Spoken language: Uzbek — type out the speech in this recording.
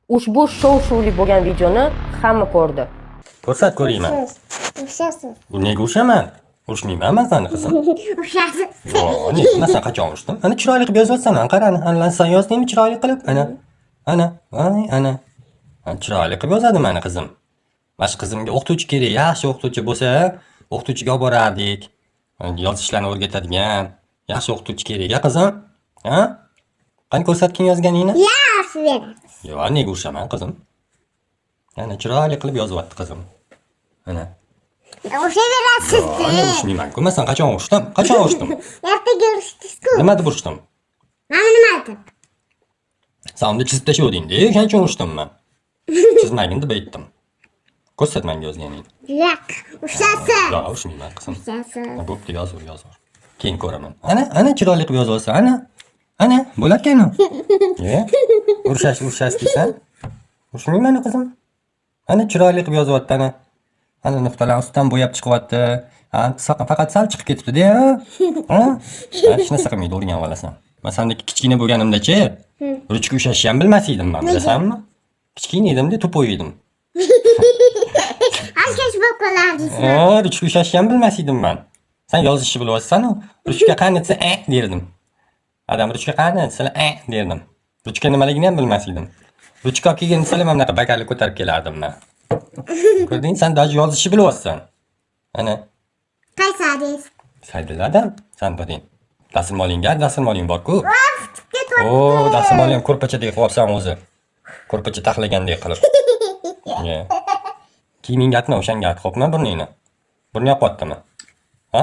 Ushbu shov-shuvli bo'lgan videoni hamma ko'rdi. Ko'rsat, ko'rayman. Urishasiz. Nega urishaman? Urishmayman man sani, qizim. Urishasiz. Yo'q, nega? Man seni qachon urishdim? Ana, chiroyli qilib yozyapsan, ana qara, ana, sen yozdingmi chiroyli qilib? Ana. Ana, voy, ana. Ana, chiroyli qilib yozadi mani qizim. Mana shu qizimga o'qituvchi kerak, yaxshi o'qituvchi bo'lsa, o'qituvchiga olib borardik. Yozishlarni o'rgatadigan yaxshi o'qituvchi kerak, a qizim? Ha? Qani, ko'rsatgin yozganingni? Yaxshi berasiz. Yo'q, nega urishaman, qizim? Ana, chiroyli qilib yozyapti qizim. Ana. Urishaverasiz. Yo'q, nega urishmayman-ku? Man seni qachon urishdim? Qachon urishdim? Ertaga urishdingiz-ku. Nima deb urishdim? Mana nima deb? Sen unda chizib tashlavding-da, o'shaning uchun urishdim man. Chizmagin deb aytdim. Ko'rsat menga yozganingni. Yo'q, urishasiz. Yo'q, urishmayman, qizim. Urishasiz. Ha, bo'pti, yozaver, yozaver. Keyin ko'raman. Ana, ana, chiroyli qilib yozyapsan. Ana. Ana, bo'larkan u. E? Urishash, urishash deysan. Urishmayman, qizim. Ana, chiroyli qilib yozyapti, ana. Ana, nuqtalarni ustidan bo'yab chiqyapti. Ha, faqat sal chiqib ketibdi-da. Ha? Ha, hech narsa qilmaydi, o'rganib olasan. Man sandek kichkina bo'lganimda-chi, ruchka ushlashni ham bilmas edim man, bilasanmi? Kichkina edimda, тупой edim. Alkash bo'lib qolardingiz. Ha, ruchka ushlashni ham bilmas edim man. Sen yozishni bilyapsan-u, ruchka qani desa, "Eh" derdim. Adam, ruchka qani desalar, "Eh" derdim. Ruchka nimaligini ham bilmas edim. Ruchka olib kelgin desalar, mana bunaqa bakarli ko'tarib kelardim man. Ko'rding, sen даже yozishni bilyapsan. Ana, Qaysi adingiz? saydiladam, san biling. Dasturmolingga dasturmoling bor-ku. Ketyapti. O, dasturmolni ham ko'rpachadek qilyapsan o'zi. Ko'rpacha taxlagandek qilib. Ye. Kiyimingga atma, o'shanga at, xo'pmi, burningni? Burni yoqyaptimi? Ha?